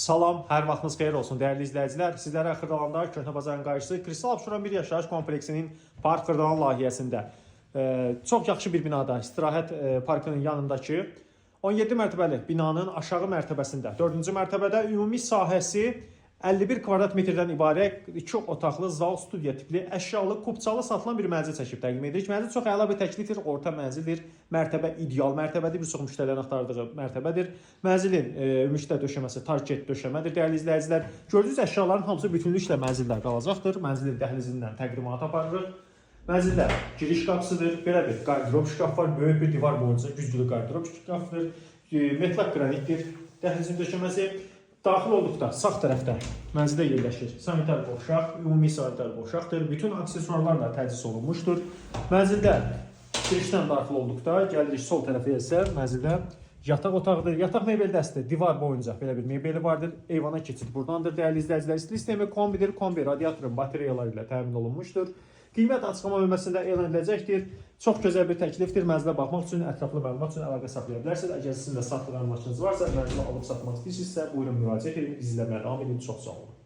Salam, hər vaxtınız xeyir olsun dəyərli izləyicilər. Sizlərə Xırdalanda Köhnə Bazarın qarşısı Kristal Abşeron bir yaşayış kompleksinin Park Xırdalan layihəsində çox yaxşı bir binada istirahət parkının yanındakı 17 mərtəbəli binanın aşağı mərtəbəsində, 4-cü mərtəbədə ümumi sahəsi 51 kvadrat metrdən ibarət 2 otaqlı zal studiya tipli əşyalı, kupçalı satılan bir mənzil çəkib təqdim edirik. Mənzil çox əla bir təklifdir, orta mənzildir. Mərtəbə ideal mərtəbədir, bir çox müştərilərin axtardığı mərtəbədir. Mənzilin ümumiyyətlə döşəməsi parket döşəmədir, dəyərli izləyicilər. Gördüyünüz əşyaların hamısı bütünlüklə mənzildə qalacaqdır. Mənzilin dəhlizindən təqdimat aparırıq. Mənzildə giriş qapısıdır. Belə bir qardırob şkaf var. Böyük bir divar boyunca güzgülü qardırob şkafıdır. Metlaq qranitdir. Dəhlizin döşəməsi. Daxil olduqda sağ tərəfdə mənzildə yerləşir sanitar qovşaq, ümumi sanitar qovşaqdır. Bütün aksesuarlarla təchiz olunmuşdur. Mənzildə girişdən daxil olduqda gəlirik sol tərəfə isə mənzildə yataq otağıdır. Yataq mebel dəsti divar boyunca belə bir mebeli vardır. Eyvana keçid burdandır. Dəyərli izləyicilər, istilik sistemi kombidir. Kombi radiatorun batareyaları ilə təmin olunmuşdur. Qiymət açıqlama bölməsində elan ediləcəkdir. Çox gözəl bir təklifdir. Mənzilə baxmaq üçün, ətraflı məlumat üçün əlaqə saxlaya bilərsiniz. Əgər sizin də satılıq əmlakınız varsa, mənzili alıb satmaq istəyirsinizsə, buyurun müraciət edin. Bizlə davam edin. Çox sağ olun.